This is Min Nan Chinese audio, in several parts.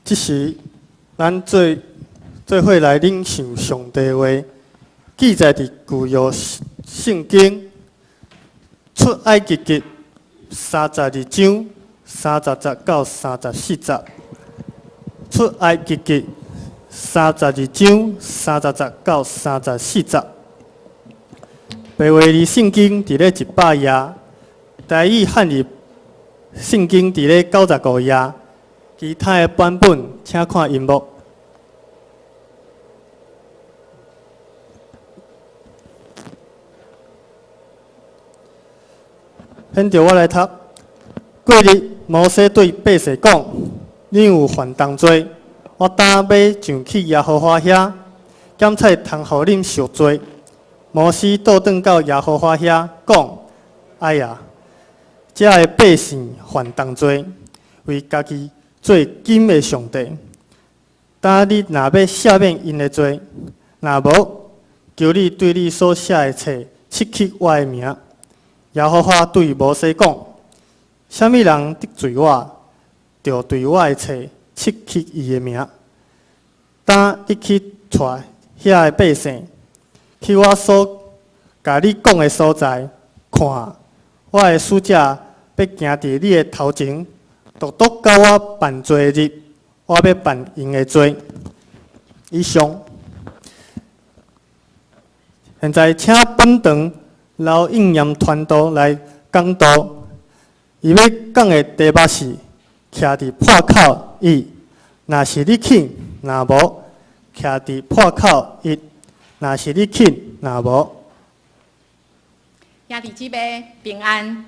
這時，咱做做伙來領受上帝話，記載佇舊約聖經出埃及記32章30節到34節。出埃及記32章30節到34節。白話字聖經佇咧100頁，台語漢字聖經佇咧95頁，其他的版本請看螢幕。現在我來讀。過日，摩西對百姓講：恁有犯重罪，我今欲上去耶和華遐，檢察通予恁贖罪。摩西倒轉到耶和華遐，講：哎呀，遮的百姓犯重罪，為家己做金的上帝。今你若欲赦免𪜶的罪，若無，求你對你所寫的冊拭去我的名。耶和華對摩西講：啥物人得罪我，就對我的冊拭去伊的名。今你去帶遐的百姓，去我所共你講的所在，看，我的使者欲行佇你的頭前，獨獨到我辦罪日，我欲辦𪜶的罪。以上。現在請本堂劉應驗傳道來講道。伊欲講的題目是：徛佇破口一，若是你肯，若無；徛佇破口一，若是你肯，若無。兄弟姊妹平安。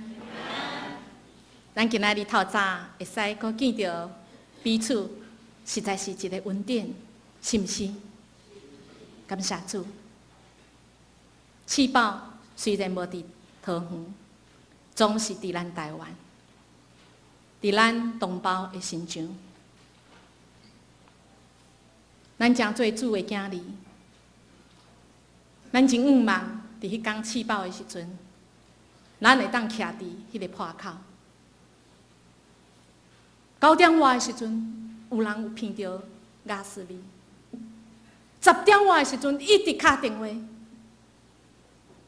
咱今仔日透早會使閣見著彼此，實在是一個恩典，是毋是？感謝主。試爆雖然無佇桃園，總是佇咱台灣，佇咱同胞的身上。咱誠做主的囝兒，咱真向望佇彼工試爆的時陣，咱會當徛佇彼个破口。9點外的時陣，有人有聞著瓦斯味；10點外的時陣，一直敲電話。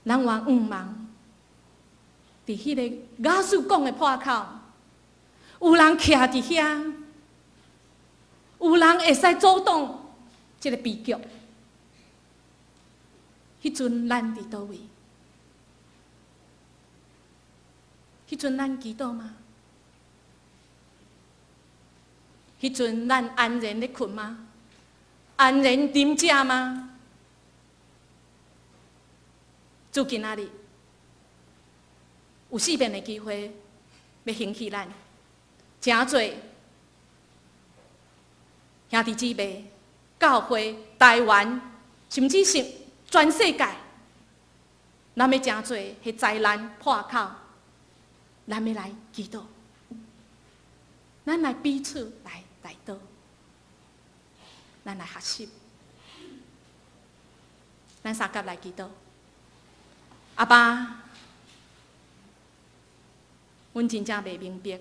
咱嘛向望，佇彼个雅思講的破口，有人徛佇遐，有人會使阻擋這个悲劇。彼陣咱佇佗位？彼陣咱祈禱嗎？彼陣咱安然咧睏嗎？安然啉食嗎？主今仔日有四遍的機會，欲興起咱，誠濟兄弟姊妹、教會、台灣，甚至是全世界，咱欲誠濟彼災難破口，咱欲來祈禱，咱來彼此來代禱，咱來學習，咱相佮來祈禱。阿爸，阮真正袂明白，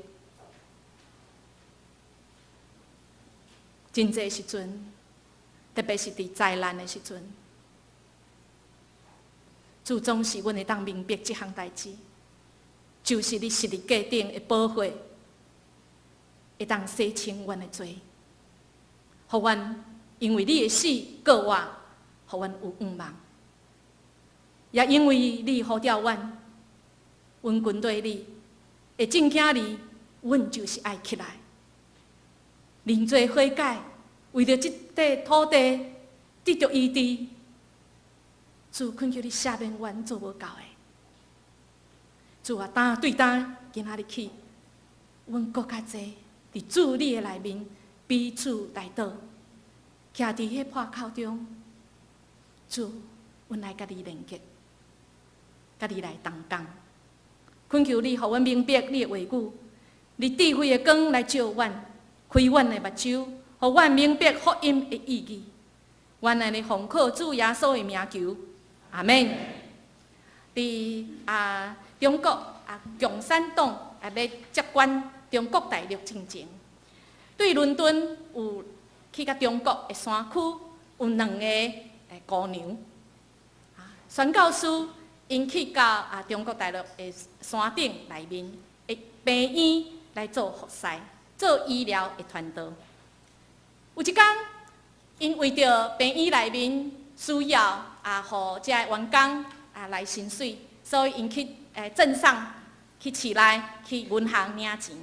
真濟時陣，特別是佇災難的時陣，主總是阮會當明白這項代誌，就是你十字架頂的寶血，會當洗清阮的罪，予阮因為你的死過活，予阮有向望。也因為你呼召阮，阮跟隨你，會正囝兒，阮就是愛起來認罪悔改，為著這塊土地得著醫治。主懇求你赦免阮做無夠的。主啊，當對當今仔日起，阮閣較濟佇主你的內面彼此代禱，徛佇彼破口中，主，阮來佮你連結。佮你來同工，懇求你，予阮明白你的話語，你智慧的光來照阮，開阮的目睭，予阮明白福音的意義。阮按呢奉靠主耶穌的名求，阿們。佇中國共產黨欲接管中國大陸進前，對倫敦有去到中國的山區，有兩个姑娘，宣教師𪜶去到中國大陸的山頂內面的病院來做服侍、做醫療的傳道。有一工，𪜶為著病院內面需要予遮的員工來薪水，所以𪜶去鎮上去市內去銀行領錢。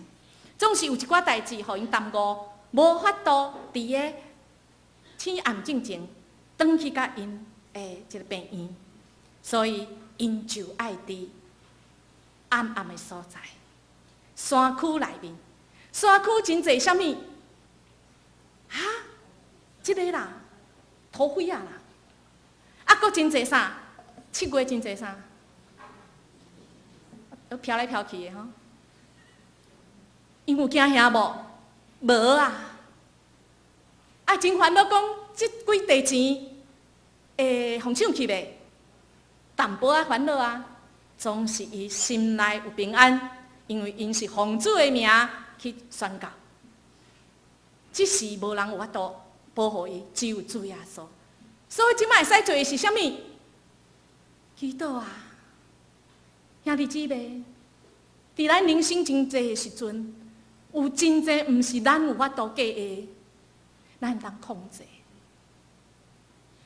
總是有一寡代誌予𪜶耽誤，無法度佇个天暗進前轉去共𪜶的這个病院，所以𪜶就愛佇暗暗的所在，山區內面，山區真濟啥物？哈，這个啦，土匪仔啦，閣真濟啥？7月真濟啥？都飄來飄去的吼。𪜶有驚嚇無？無啊！真煩惱講，這幾塊錢會予搶去袂？淡薄仔煩惱啊，總是伊心內有平安，因為𪜶是奉主的名去宣教。這時無人有法度保護伊，只有主耶穌。所以這擺會使做的是啥物？祈禱啊！兄弟姊妹，佇咱人生真濟的時陣，有真濟毋是咱有法度計的，咱會當控制。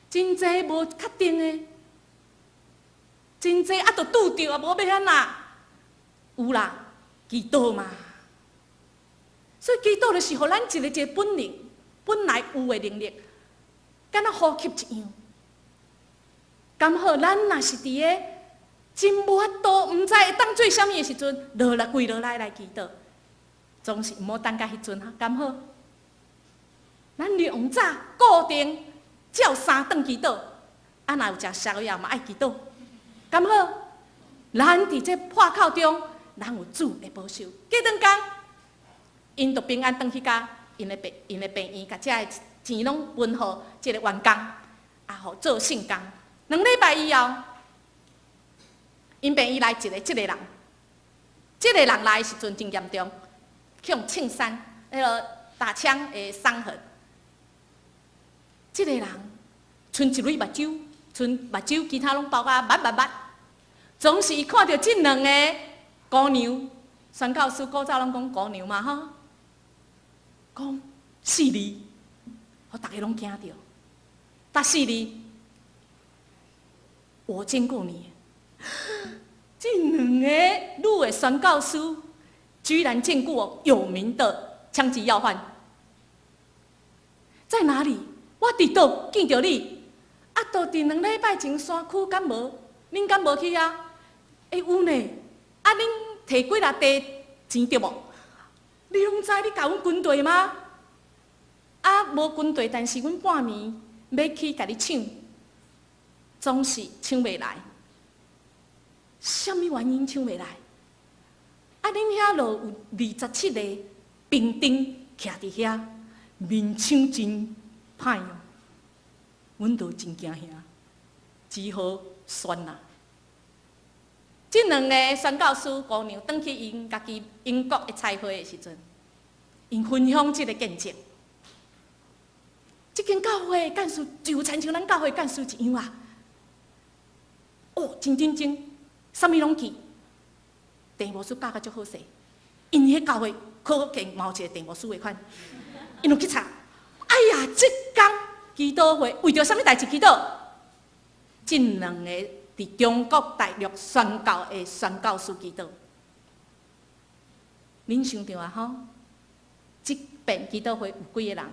真濟無確定的，真濟著拄著啊，無欲按怎？有啦，祈禱嘛。所以祈禱就是予咱一個一個本能，本來有的能力，敢若呼吸一樣。剛好咱若是佇个真無法度，毋知會當做啥物的時陣，落來跪落來來祈禱，總是毋好等到彼陣哈，敢好？咱兩早固定照三頓祈禱，若有食宵夜嘛愛祈禱，敢好？咱佇這破口中，咱有主的保守。過兩工，𪜶就平安轉去共𪜶的病院，共遮的錢攏分予這个員工，予做聖工。2禮拜以後，𪜶病院來一个這个人，這个人來的時陣真嚴重，去予銃傷，彼个打槍的傷痕。這个人賰一蕊目睭，賰目睭，其他攏包甲密密密。總是伊看著這兩个姑娘，宣教師古早攏講姑娘嘛吼，講四字，予逐家攏驚著。逐四字，我見過你。這兩個女的宣教師，居然見過有名的槍擊要犯，在哪裡？我佇佗見著你？就佇2禮拜前山區敢無？恁敢無去啊？有呢。恁提幾若塊錢對無？你攏知你共阮軍隊嗎？無軍隊，但是阮半暝欲去共你搶，總是搶袂來。啥物原因搶袂來？恁遐就有27個兵丁徛佇遐，面相真歹哦，阮都真驚嚇，只好算啦。這兩个宣教師姑娘轉去𪜶家己英國的差會的時陣，𪜶分享這个見證。這間教會幹事就親像咱教會幹事一樣啊！哦，真認真，啥物攏記。鄭牧師教甲足好勢，𪜶彼教會可見嘛有一個鄭牧師的款，𪜶就去查。哎呀，這工祈禱會為著啥物代誌祈禱？這兩个佇中國大陸宣教的宣教師祈禱。恁想著啊吼？這遍祈禱會有幾个人？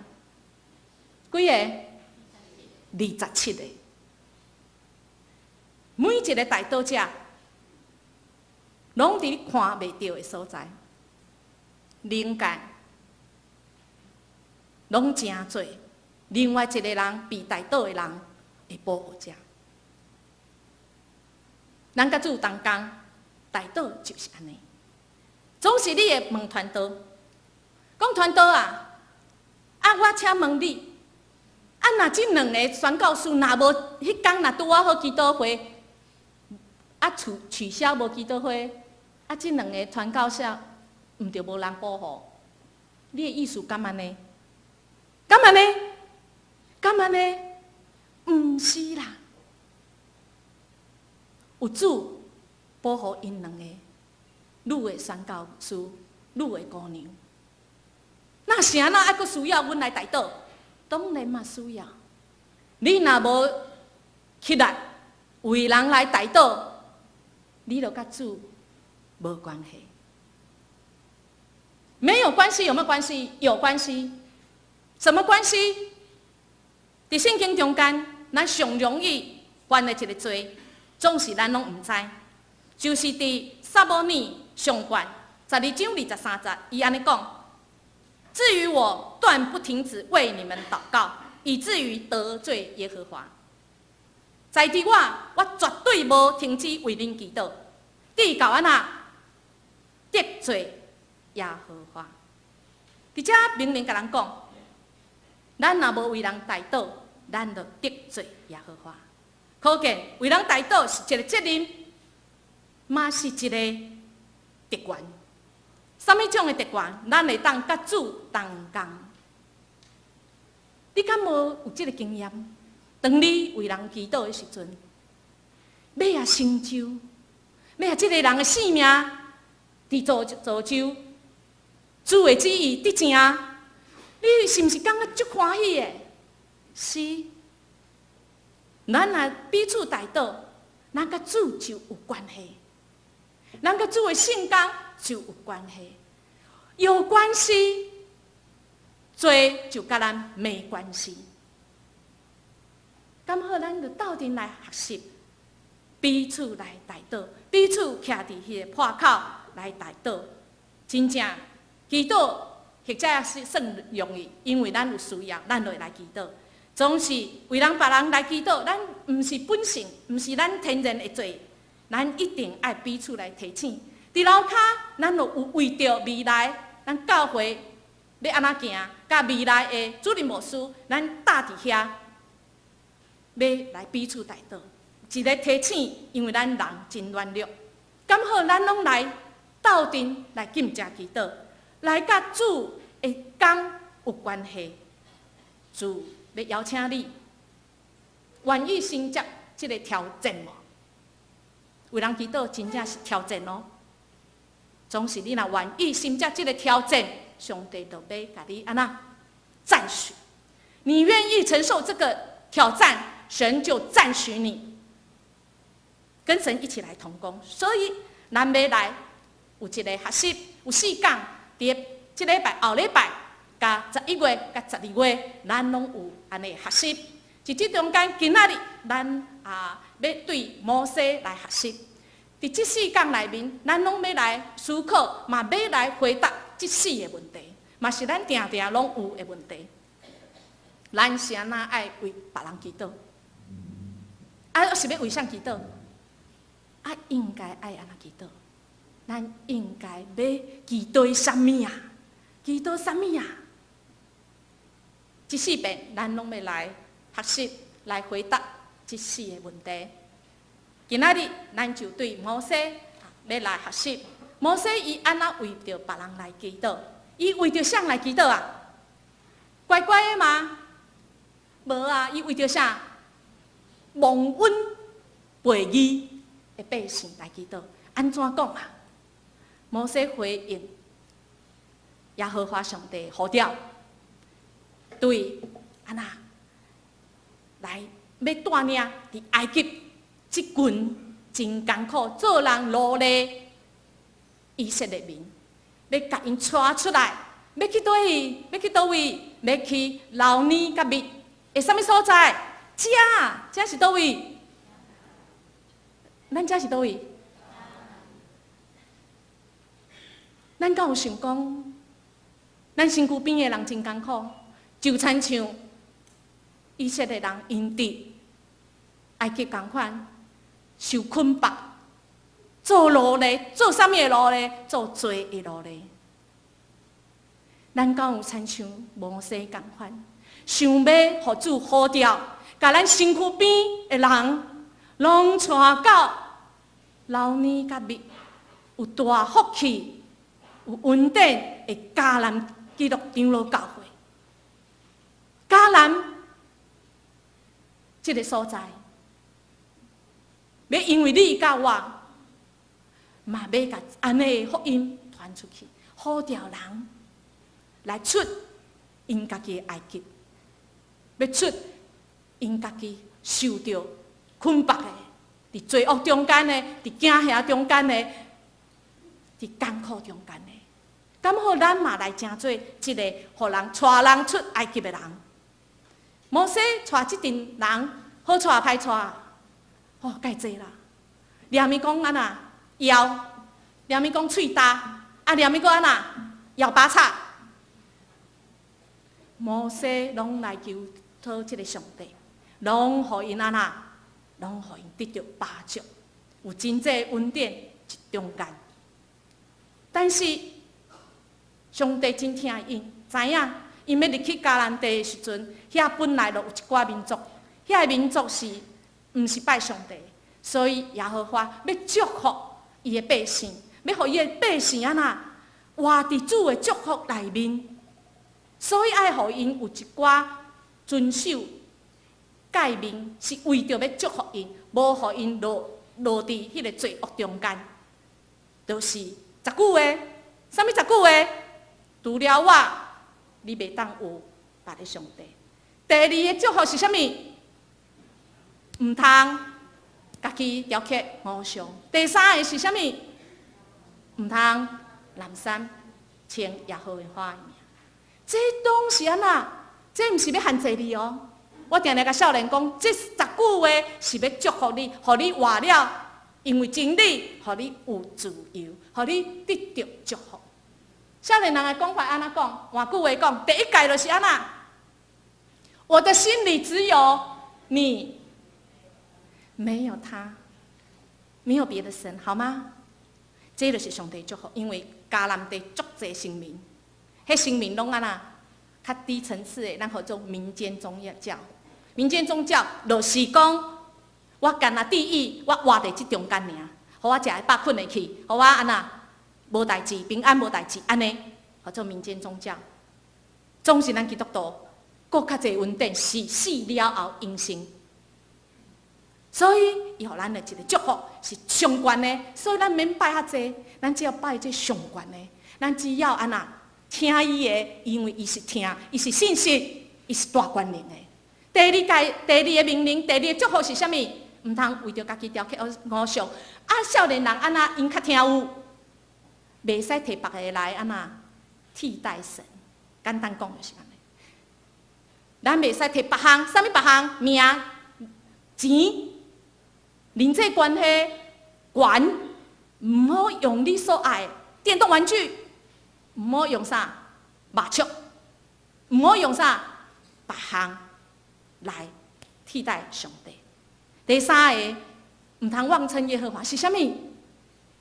幾個？27個。每一個代禱者，攏佇你看袂著的所在，靈界攏成做另外一個人被代禱的人的保護者。咱佮主同工，代禱就是按呢。總是你會問傳道，講傳道啊，我請問你，若這兩个宣教師若無彼工若拄仔好祈禱會，取消無祈禱會，這兩个傳教士毋著無人保護？你的意思敢按呢？敢按呢？敢按呢？毋是啦，有主保護𪜶兩個女的宣教師、女的姑娘。那是按怎愛閣需要阮來代禱？當然嘛需要。你若無起來為人來代禱，你就佮主無關係。沒有關係，有沒有關係？有關係。什麼關係？佇聖經中間，咱上容易犯的一个罪，總是咱攏毋知，就是佇撒母耳上卷12章23節，伊按呢講：至於我，斷不停止為你們禱告，以至於得罪耶和華。在佇我，我絕對無停止為恁祈禱，直到按怎得罪耶和華。佇遮明明共人講，咱若無為人代禱，咱就得罪耶和華。可見為人代禱是一个責任，嘛是一个特權。啥物種的特權？咱會當佮主同工。你敢無有這个經驗？當你為人祈禱的時陣，欲啊成就，欲啊這个人的性命，佇造造就主的旨意得成，你是毋是感覺足歡喜的？是。咱若彼此代禱，咱佮主就有關係，咱佮主的聖工就有關係，有關係，罪就佮咱沒關係。敢好，咱就鬥陣來學習，彼此來代禱，彼此徛佇彼个破口來代禱。真正祈禱或者是算容易，因為咱有需要，咱就會來祈禱。總是為人別人來祈禱，咱毋是本性，毋是咱天然會做，咱一定愛彼此來提醒。佇樓跤，咱就有為著未來，咱教會欲按怎行，佮未來的主任牧師，咱搭佇遐，欲來彼此代禱，一个提醒，因為咱人真軟弱，敢好，咱攏來鬥陣來禁食祈禱，來佮主的工有關係，主欲邀請你，願意承接這个挑戰無？為人祈禱真正是挑戰哦。總是你若願意承接這个挑戰，上帝就欲共你按怎讚許。你願意承受這個挑戰，神就讚許你，跟神一起來同工。所以，咱欲來有一个學習，有四講，佇這禮拜、後禮拜、佮11月、佮12月，咱攏有按呢學習。佇這中間，今仔日咱啊欲對摩西來學習。佇這四講內面，咱攏欲來思考，嘛欲來回答這四个問題，嘛是咱定定攏有的問題。咱是按怎愛為別人祈禱？啊，是欲為啥祈禱？啊，應該愛按怎祈禱？咱應該欲祈禱啥物啊？祈禱啥物啊？這四遍，咱攏欲來學習，來回答這四个問題。今仔日，咱就對摩西欲來學習。摩西伊按怎為著別人來祈禱？伊為著啥來祈禱啊？乖乖的嗎？無啊！伊為著啥？忘恩背義的百姓來祈禱。按怎講啊？摩西回應耶和華上帝呼召，對，按怎來欲帶領佇埃及這群真艱苦做人奴隸以色列民，欲共𪜶帶出來，欲去佗位？欲去佗位？欲去流奶佮蜜的啥物所在？遮，遮是佗位？咱遮是佗位？咱敢有想講，咱身軀邊的人真艱苦，就親像以色列人𪜶佇埃及仝款受捆綁，做奴隸，做啥物的奴隸？做罪的奴隸。咱敢有親像摩西仝款，想欲予主呼召，共咱身軀邊的人，攏帶到流奶佮蜜，有大福氣、有恩典的迦南基督長老教會，迦南這个所在，欲因為你佮我，嘛欲共按呢福音傳出去，呼召人來出𪜶家己的埃及，欲出𪜶家己受著捆綁的，佇罪惡中間的，佇驚嚇中間的，佇艱苦中間的。敢予咱嘛來成做一個予人帶人出埃及的人。摩西帶這陣人好帶歹帶？哦，蓋濟啦！連伊講按怎枵，連伊講喙焦，啊，連伊閣按怎搖把叉。摩西攏來求討這个上帝，攏予𪜶按怎，攏予𪜶得著幫助，有真濟恩典佇中間。但是上帝真疼𪜶，知影𪜶欲入去迦南地的時陣，遐本來就有一寡民族，遐个民族是毋是拜上帝？所以耶和華欲祝福伊的百姓，欲予伊的百姓按怎活佇主的祝福內面，所以愛予𪜶有一寡遵守誡命，是為著欲祝福𪜶，無予𪜶落落佇彼个罪惡中間，就是十句話，啥物十句話？除了我，你袂當有別个上帝。第二个祝福是啥物？毋通家己雕刻偶像。第三个是啥物？毋通濫訕稱耶和華的名。這攏是按怎？這毋是欲限制你哦。我定定共少年講，這十句話是欲祝福你，予你活了，因為真理，予你有自由，予你得著祝福。少年人的講法按怎講？換句話講，第一誡就是按怎？我的心裡只有你，沒有他，沒有別的神，好嗎？這就是上帝祝福，因為迦南地足濟神明，彼神明攏按怎？較低層次的，咱號做民間宗教。民間宗教就是講，我干焦注意，我活佇這中間爾，予我食會飽，睏會去，予我按怎無代誌，平安無代誌，按呢，號做民間宗教。總是咱基督徒，閣較濟恩典是死了後永生。所以，伊予咱的一个祝福是上懸的，所以咱免拜較濟，咱只要拜這上懸的，咱只要按怎聽伊的，因為伊是疼，伊是信實，伊是大權能的。第二誡，第二个命令，第二个祝福是啥物？毋通為著家己雕刻偶像。啊，少年人按怎𪜶較聽有，袂使提別个來按怎替代神。簡單講就是按呢。咱袂使提別項，啥物別項？名、錢、人際關係、權，毋好用你所愛的電動玩具，毋好用啥麻將，毋好用啥別項來替代上帝。第三个，毋通妄稱耶和華是啥物？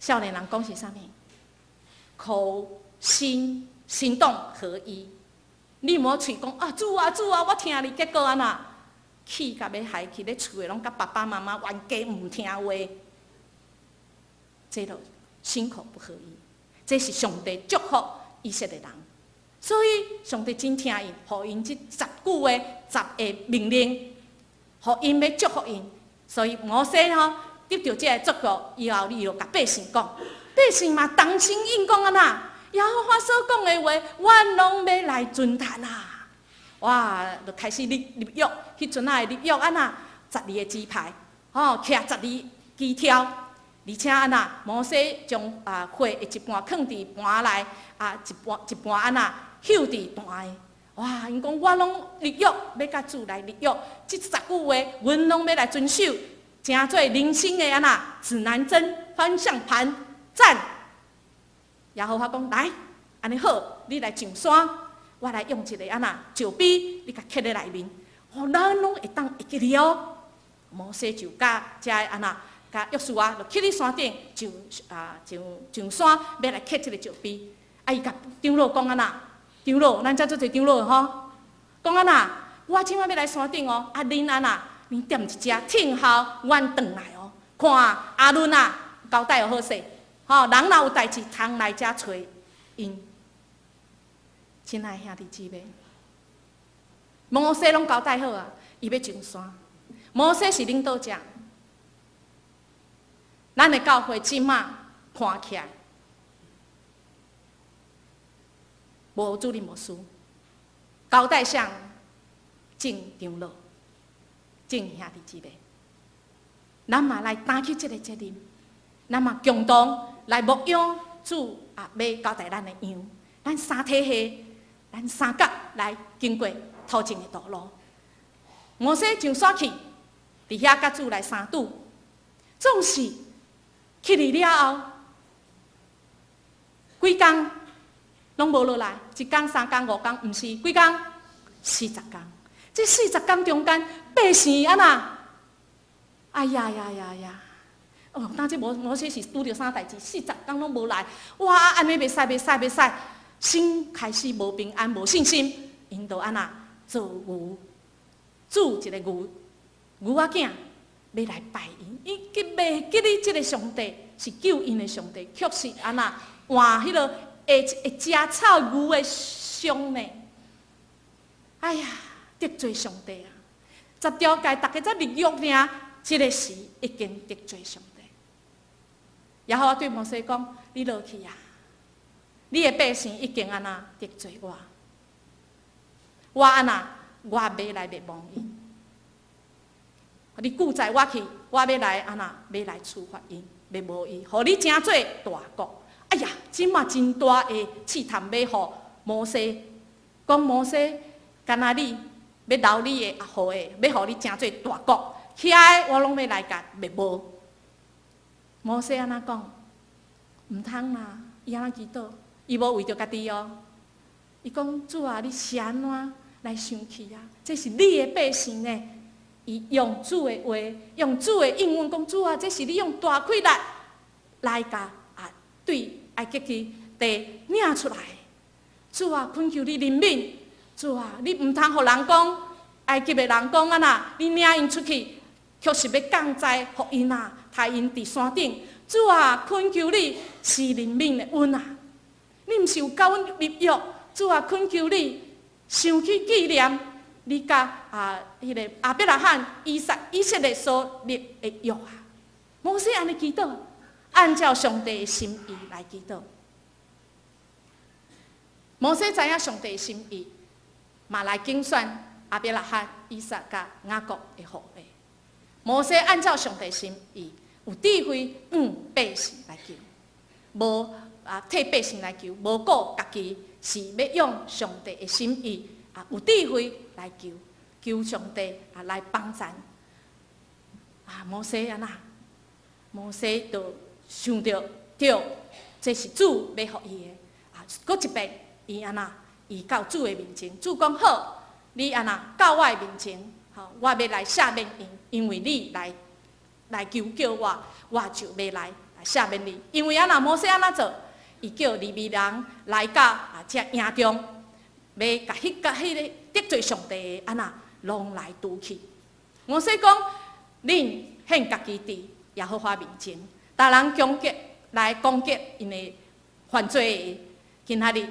少年人講是啥物？口心行動合一。你毋好喙講啊，主啊主啊，我疼你，結果按怎？氣甲欲害去，咧厝的攏共爸爸媽媽冤家毋聽話，這就心口不合一。這是上帝祝福以色列人，所以上帝真疼𪜶，予𪜶這十句話、十个命令，予𪜶欲祝福𪜶。所以摩西吼得著這个祝福以後，伊就共百姓講，百姓嘛同聲應講按怎？耶和華所講的話，阮攏欲來遵行啊！哇，就開始立立約，彼陣仔的立約按怎？十二个支派，吼，徛十二支柱，而且按怎？摩西將啊血的一半囥佇盤內，啊一半一半按怎？搝佇壇的。哇！𪜶講我攏立約，欲共主來立約，這十句話，阮攏欲來遵守，成做人生的按怎？指南針、方向盤，讚。耶和華講來，按呢好，你來上山，我來用一个按怎石碑，你共刻佇內面，予咱攏會當會記得哦。摩西就佮遮个按怎，佮約書亞就去佇山頂上啊上上山，欲來刻這个石碑。啊，伊共長老講按怎？長老，咱遮足濟長老的吼，講按怎？我這擺欲來山頂哦，啊恁按怎？恁踮佇遮聽候阮轉來哦。看亞倫啊，交代好勢，吼，人若有代誌，通來遮揣𪜶。親愛兄弟姊妹，摩西攏交代好啊，伊欲上山。摩西是領導者，咱的教會這馬看起來無主任牧師，交代啥？眾長老、眾兄弟姊妹，咱嘛來擔起這個責任，咱嘛共同來牧養主啊，欲交代咱的羊，咱三體系，咱三角來經過頭前的道路。摩西上山去，佇遐佮主來相拄，總是去佇了後，幾工攏無落來，一工、三工、五工，毋是幾工？四十工。這四十工中間，百姓按怎？哎呀呀呀呀！哦，當這摩西是拄著啥代誌？四十工攏無來，哇！按呢袂使，袂使，袂使，心開始無平安、無信心，𪜶就按怎做牛，鑄一個牛牛仔囝，欲來拜𪜶。伊記袂記得這个上帝是救𪜶的上帝，卻是按怎換彼个會會食草牛的像呢？哎呀，得罪上帝啊！十條誡逐家才立約爾，這个時已經得罪上帝。耶和華對摩西講：你落去啊！你的百姓已經按怎得罪我，我按怎我欲來滅亡𪜶。你記載我去，我欲來按怎欲來處罰𪜶，滅無𪜶，予你成做大國。哎呀，這馬真大的試探，欲予摩西講摩西，敢若你欲留你的後裔，欲予你成做大國，其他的我攏欲來共滅無。摩西按怎講？毋通啦！伊按怎祈禱？伊無為著家己哦。伊講主啊，你是按怎來生氣啊？這是你的百姓呢。伊用主的話，用主的應允講主啊，這是你用大氣力來共啊對埃及地領出來。主啊，懇求你憐憫。主啊，你毋通予人講埃及的人講按怎，你領𪜶出去，卻是欲降災予𪜶啊，刣𪜶佇山頂。主啊，懇求你施憐憫的恩啊！你毋是有佮阮立約？主啊，懇求你想起紀念你佮啊彼个亞伯拉罕、以撒、以色列所立的約啊！摩西按呢祈禱，按照上帝的心意來祈禱。摩西知影上帝的心意，嘛來揀選亞伯拉罕、以撒佮雅各的後裔。摩西按照上帝心意，有智慧，向百姓來求，無啊替百姓來求，無顧家己是欲用上帝的心意啊，有智慧來求，求上帝啊來幫贊。啊，摩西按怎？摩西就想著對，這是主欲予伊的啊，閣一遍，伊按怎？伊到主的面前，主講好，你按怎到我的面前，吼，我欲來赦免𪜶，因為你來來求叫我，我就欲來赦免你。因為按怎摩西按怎做？伊叫利未人來到啊這營中，欲共彼共彼个得罪上帝的按怎攏來除去。摩西講，恁獻家己佇耶和華面前，逐人攻擊來攻擊𪜶的犯罪的，今仔日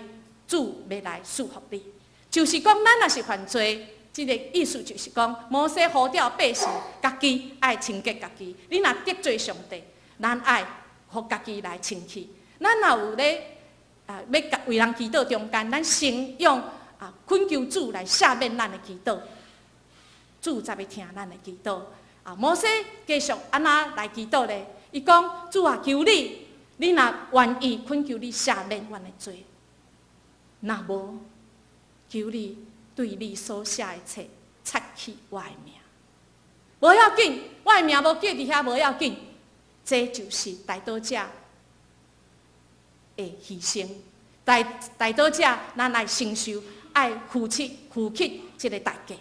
主欲來賜福你。就是講，咱若是犯罪，這个意思就是講，摩西呼召百姓家己愛清潔家己。你若得罪上帝，咱愛予家己來清氣。咱若有咧啊，欲為人祈禱中間，咱先用啊懇求主來赦免咱的祈禱，主才欲聽咱的祈禱。啊，摩西繼續按怎來祈禱咧？伊講：主啊，求你，你若願意懇求你赦免阮的罪，若無，求你對你所寫的冊擦去我的名。無要緊，我的名無記佇遐無要緊，這就是代禱者的犧牲。代代禱者，咱愛承受，愛付出付起這个代價。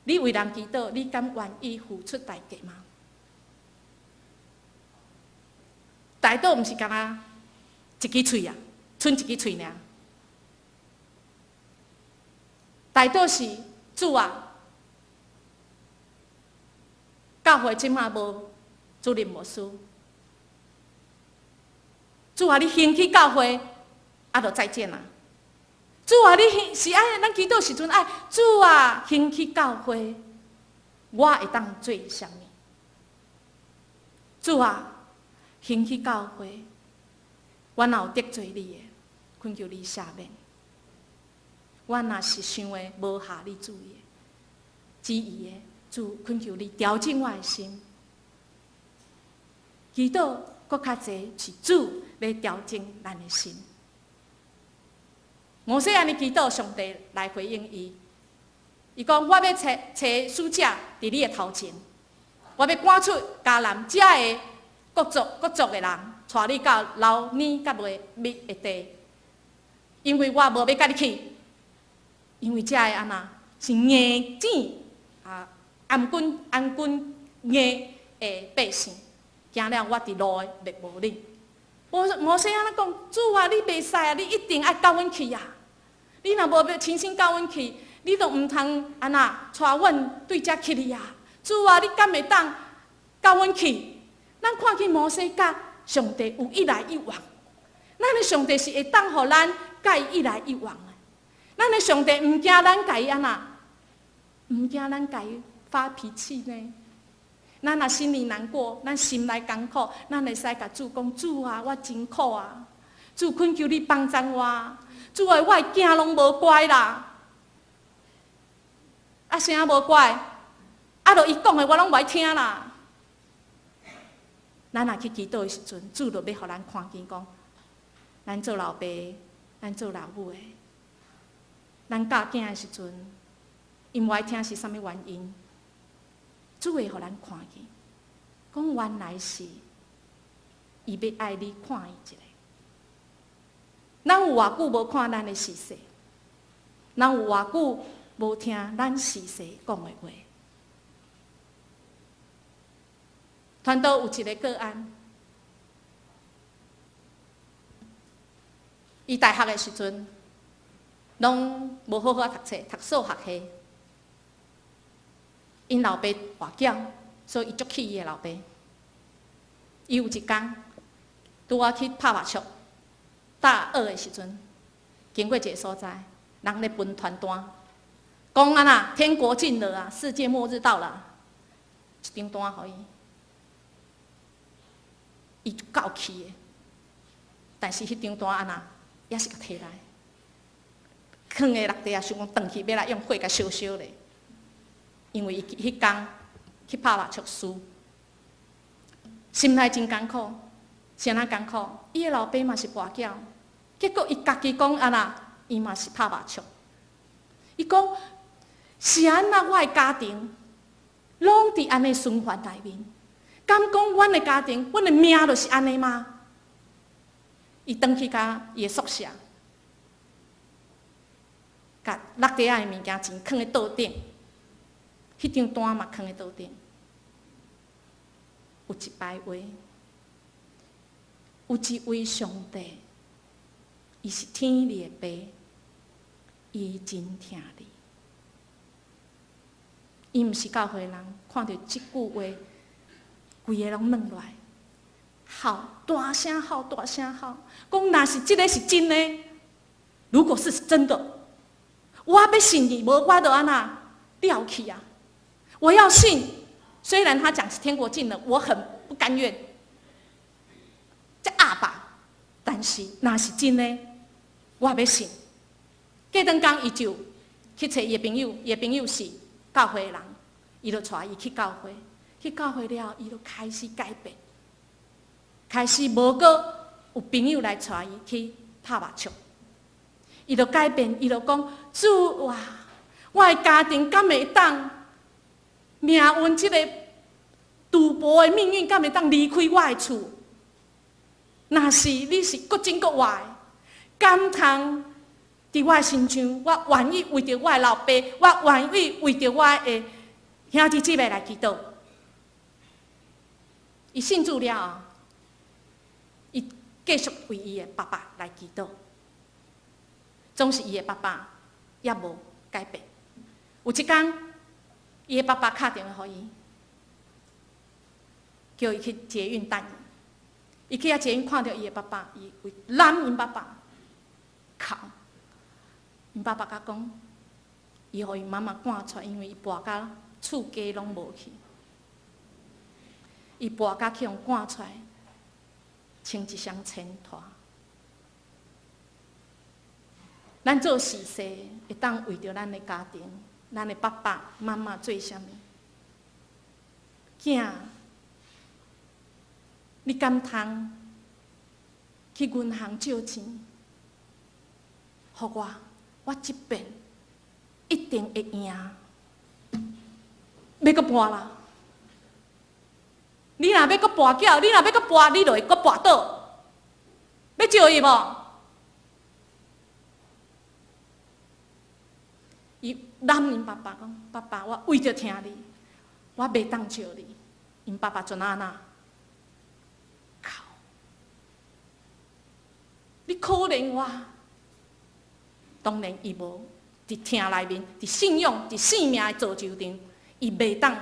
你為人祈禱，你敢願意付出代價嗎？代禱毋是干焦一支喙啊，賰一支喙爾。代禱是主啊，教會這馬無主任牧師，主啊，你興起教會，啊，就再見啦。主啊，你是愛咱祈禱時陣愛主啊，興起教會，我會當做啥物？主啊，興起教會，我若有得罪你的，懇求你赦免。我若是想的無合你旨意的旨意的，主懇求你調整我的心。祈禱閣較濟是主欲調整咱的心。摩西按呢祈禱，上帝來回應伊。伊講：我欲差差使者佇你的頭前，我欲趕出迦南遮个各族各族的人，帶你到流奶佮蜜的地，因為我無欲佮你去，因為遮个按怎是硬頸啊，頷頸頷頸硬的百姓，驚了我佇路滅無恁。摩西按呢講：主啊，你袂使啊，你一定愛佮阮去啊！你若無欲親身佮阮去，你都毋通按怎帶阮對遮去哩啊！主啊，你敢會當佮阮去？咱看見摩西佮上帝有一來一往，咱的上帝是會當予咱佮伊一來一往的。咱的上帝毋驚咱共伊按怎，毋驚咱共伊發脾氣呢？咱若心裡難過，咱心內艱苦，咱會使共主講：主啊，我真苦啊！主懇求你幫贊我。主啊，我的囝攏無乖啦，啊，啥無乖？啊，著伊講的我攏無愛聽啦。咱若去祈禱的時陣，主就欲予咱看見講，咱做老爸，咱做老母的，咱教囝的時陣，𪜶無愛聽是啥物原因？主會予咱看見，講原來是伊欲愛你看伊一下。咱有偌久無看咱的視線？咱有偌久無聽咱視線講的話？傳道有一個個案，伊大學的時陣，攏無好好讀冊，讀數學系。𪜶老爸跋筊，所以伊足氣伊的老爸。伊有一工，拄仔去拍麻將，大二的時陣，經過一個所在，人咧分傳單，講按怎，天國近了啊，世界末日到了，一張單予伊，伊就夠氣的。但是彼張單按怎，也是共提來，囥佇落地啊，想講轉去欲來用火共燒燒咧。因為伊彼工去拍麻將輸，心內真艱苦，是按怎艱苦？伊的老爸嘛是跋筊，結果伊家己講按怎，伊嘛是拍麻將。伊講是按怎，我的家庭攏佇按呢循環內面，敢講阮的家庭，阮的命就是按呢嗎？伊轉去共伊的宿舍，共落地仔的物件錢囥佇桌頂。彼張單嘛囥佇桌頂，有一擺話，有一位上帝，伊是天裡的爸，伊真疼你。伊毋是教會人，看著這句話，規个攏軟落來，哭，大聲哭，大聲哭，講若是這个是真的，如果是真的，我欲信伊，無我就按怎了去啊！我要信，雖然他講是天國近了，我很不甘願。這阿爸，但是若是真的，我欲信。過轉工，伊就去揣伊的朋友，伊的朋友是教會的人，伊就帶伊去教會。去教會了，伊就開始改變，開始無閣有朋友來帶伊去拍麻將。伊就改變，伊就講：主啊，我的家庭敢會當？命運這個賭博的命運，敢會當離開我的厝？若是你是閣真閣活的，敢通佇我的身上，我願意為著我的老爸，我願意為著我的兄弟姊妹來祈禱。伊信主了後，伊繼續為伊的爸爸來祈禱，總是伊的爸爸也無改變。有一工，伊的爸爸敲電話予伊，叫伊去捷運等伊。伊去遐捷運看著伊的爸爸，伊規攬𪜶爸爸，哭。𪜶爸爸共講，伊予𪜶媽媽趕出來，因為伊跋甲厝家攏無去，伊跋甲去予趕出來，穿一雙前拖。咱做司祭，會當為著咱的家庭、咱的爸爸媽媽做啥物？囝，你敢通去銀行借錢？予我，我這遍一定會贏。欲閣跋啦！你若欲閣跋筊，你若欲閣跋，你就會閣跋倒。欲借伊無？伊攬𪜶爸爸講：爸爸，我為著疼你，我袂當借你。𪜶爸爸陣按怎？哭！你可憐我。當然，伊無佇疼內面，佇信仰、佇性命的造就中，伊袂當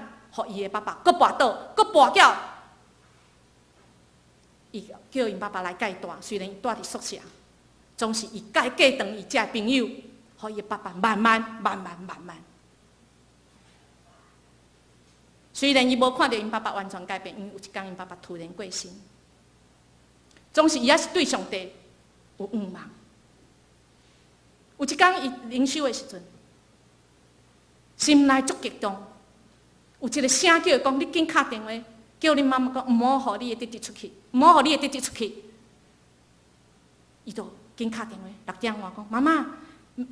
予伊的爸爸閣跋倒、閣跋筊。伊叫𪜶爸爸來共伊蹛，雖然伊蹛佇宿舍，總是伊共伊隔斷伊遮的朋友。予伊爸爸慢慢、慢慢、慢慢。雖然伊無看著𪜶爸爸完全改變，因為有一工𪜶爸爸突然過身，總是伊猶是對上帝有仰望。有一工伊靈修的時陣，心內足激動，有一個聲叫伊講：你緊敲電話，叫恁媽媽講，毋好予你的弟弟出去，毋好予你的弟弟出去。伊就緊敲電話，6點外講，媽媽。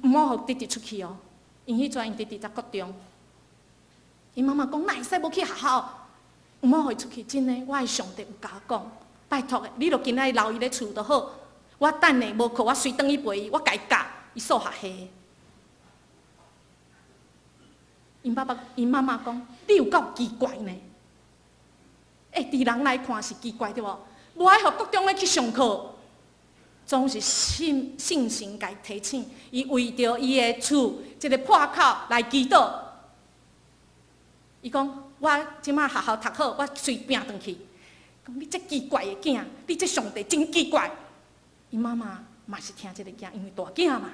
毋好予弟弟出去哦，因彼陣𪜶弟弟才國中。𪜶媽媽講，哪會使無去學校？毋好予伊出去，真的，我的上帝有共我講，拜託的，你著今仔日留伊咧厝就好。我等下無課，我隨轉去陪伊，我共伊教，伊數學系。𪜶爸爸、𪜶媽媽講，你有夠奇怪呢？欸，佇人來看是奇怪對無？無愛予國中的去上課。總是信聖神共伊提醒，伊為著伊的厝這個破口來祈禱。伊講：我這馬學校讀好，我隨拚轉去。講你這奇怪的囝，你這上帝真奇怪。伊媽媽嘛是疼這个囝，因為大囝嘛，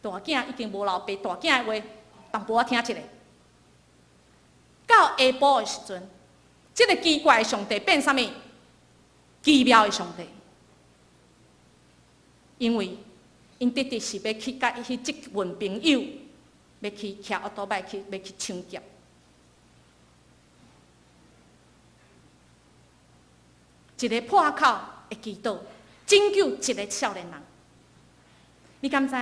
大囝已經無老爸，大囝的話淡薄仔聽一下。到下晡的時陣，這個奇怪的上帝變啥物？奇妙的上帝。因為𪜶弟弟是欲去佮彼這群朋友，欲去騎歐多拜去，欲去搶劫。一个破口的祈禱，拯救一个少年人。你敢知？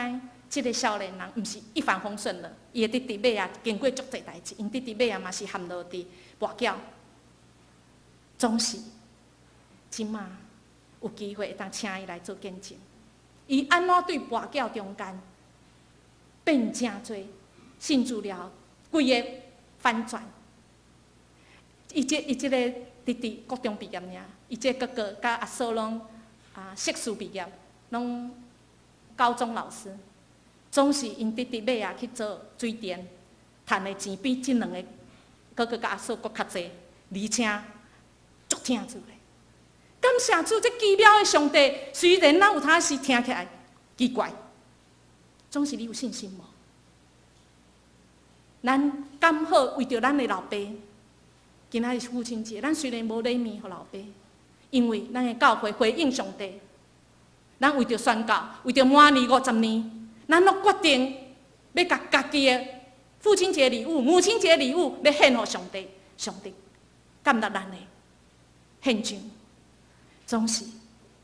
這个少年人毋是一帆風順的，伊的弟弟尾仔經過足濟代誌，𪜶弟弟尾仔嘛是陷落佇跋筊，總是這馬有機會會當請伊來做見證。伊按怎對跋筊中間變誠濟信主了後，規個反轉。伊這个弟弟國中畢業爾，伊這哥哥佮阿嫂攏啊碩士畢業，攏高中老師。總是𪜶弟弟尾仔去做水電，趁的錢比這兩个哥哥佮阿嫂閣較濟，而且足疼主的。感謝主，這奇妙的上帝，雖然咱有當時聽起來奇怪，總是你有信心無？咱敢好為著咱的老爸，今仔日是父親節，咱雖然無禮物予老爸，因為咱的教會回應上帝，咱為著宣教，為著滿年50年，咱攏決定欲共家己的父親節禮物、母親節禮物，欲獻予上帝，上帝感納咱的獻上。總是，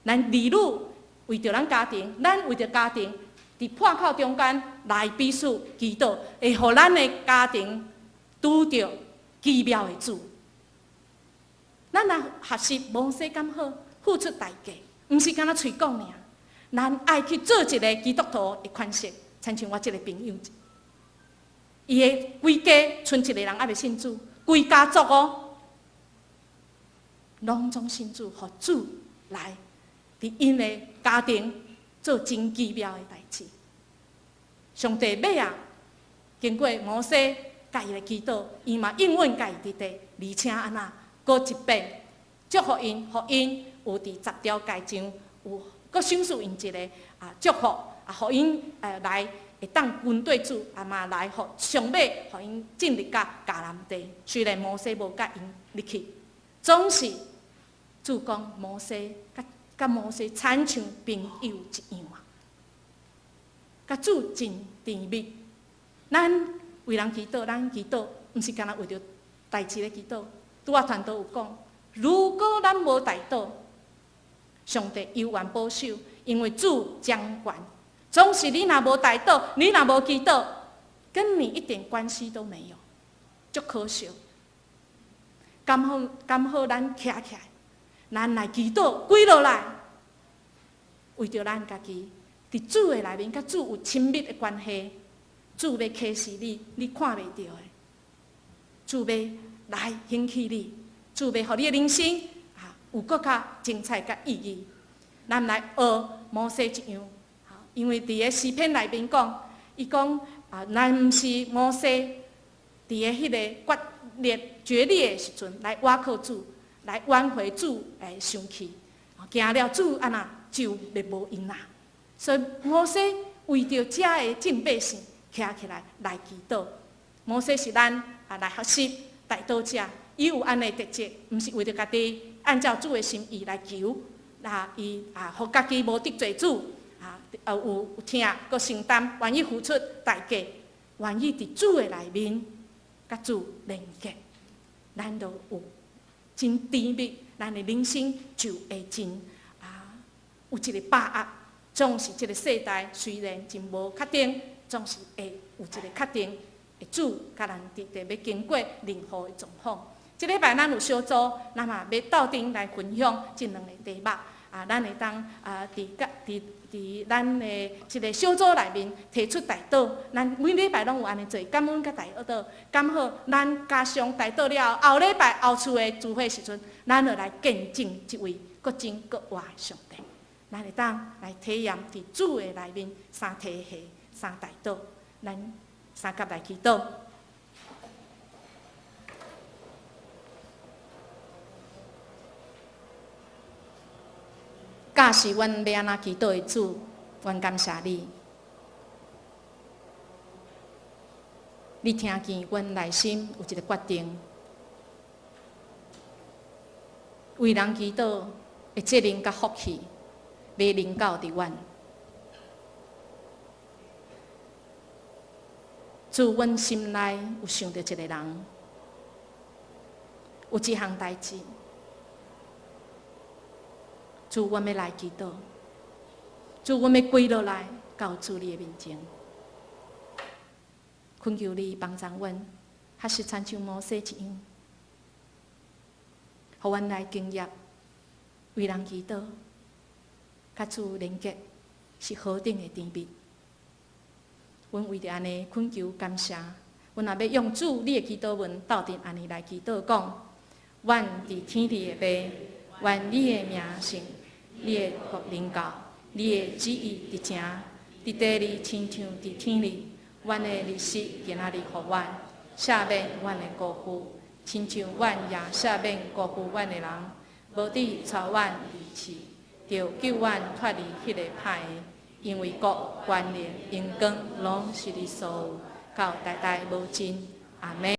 咱兒女為著咱家庭，咱為著家庭，佇破口中間來彼此祈禱，會予咱的家庭拄著奇妙的主。咱若學習摩西敢好，付出代價，毋是干焦喙講爾。咱愛去做一个基督徒的款式，親像我這个朋友，伊的規家賰一个人猶未信主，規家族哦。攏總信主，予主來佇𪜶的家庭做真奇妙的代誌。上帝尾仔，經過摩西共伊來祈禱，伊嘛應允共伊弟弟，而且按怎閣一遍祝福𪜶，予𪜶有佇十條誡上有閣賞賜𪜶一个啊祝福，啊，予𪜶來會當跟綴主，啊嘛來予上尾，予𪜶進入到迦南地。雖然摩西無佮𪜶入去，總是主講摩西，佮佮摩西親像朋友一樣啊，佮主真甜蜜。咱為人祈禱，咱祈禱，毋是干焦為著代誌咧祈禱。拄仔傳道有講，如果咱無代禱，上帝猶原保守，因為主掌權。總是你若無代禱，你若無祈禱，跟你一點關係都沒有，足可惜。剛好剛好，咱徛起來，咱來祈禱，跪落來，為著咱家己，佇主的內面，佮主有親密的關係，主欲啟示你，你看袂著的，主欲來興起你，主欲予你的人生啊有閣較精彩佮意義。咱來學摩西一樣。因為佇個詩篇內面講，伊講啊，若毋是摩西佇個彼个決裂決裂的時陣來倚靠主，來挽回主的生氣，驚了主按怎就滅無𪜶啦。所以摩西為著遮个眾百姓徛起來來祈禱。摩西是咱啊來學習代禱者，伊有按呢特質，毋是為著家己按照主的心意來求，那伊啊，予家己無得罪主。啊，有有疼，閣承擔，願意付出代價，願意佇主的內面，佮主連結，咱就有真甜蜜，咱的人生就會真啊，有一個把握。總是這个世代雖然真無確定，總是會有一个確定，會主佮咱佇佇欲經過任何的狀況。這禮拜咱有小組，咱嘛欲鬥陣來分享這兩个題目。啊，咱會當啊，佇佮佇佇咱的一个小組內面提出代禱，咱每禮拜攏有按呢做，感恩佮代禱，剛好咱加上代禱了後，後禮拜後次的聚會時陣，咱就來見證這位閣真閣活的上帝。咱會當來體驗佇主的內面三體系、三代禱，咱相佮來祈禱。教示阮欲按怎祈禱的主，阮感謝你。你聽見阮內心有一个決定，為人祈禱的責任佮福氣，欲臨到佇阮。主，阮心內有想著一个人，有一項代誌。主，阮欲來祈禱。主，阮欲跪落來到主你的面前，懇求你幫助阮，學習親像摩西一樣，予阮來經驗為人祈禱，佮主連結是何等的甜蜜。阮為著按呢懇求感謝，阮也欲用主你的祈禱文鬥陣按呢來祈禱講：阮佇天裡的父，願你的名聖，你的國臨到，你的旨意執行，佇地裡親像佇天裡。阮的日食今仔日予阮，赦免阮的過負，親像阮也赦免辜負阮的人。無得帶阮入試，著救阮脫離彼个歹的。因為國、權能、榮光，攏是你所有，到代代無盡。阿們。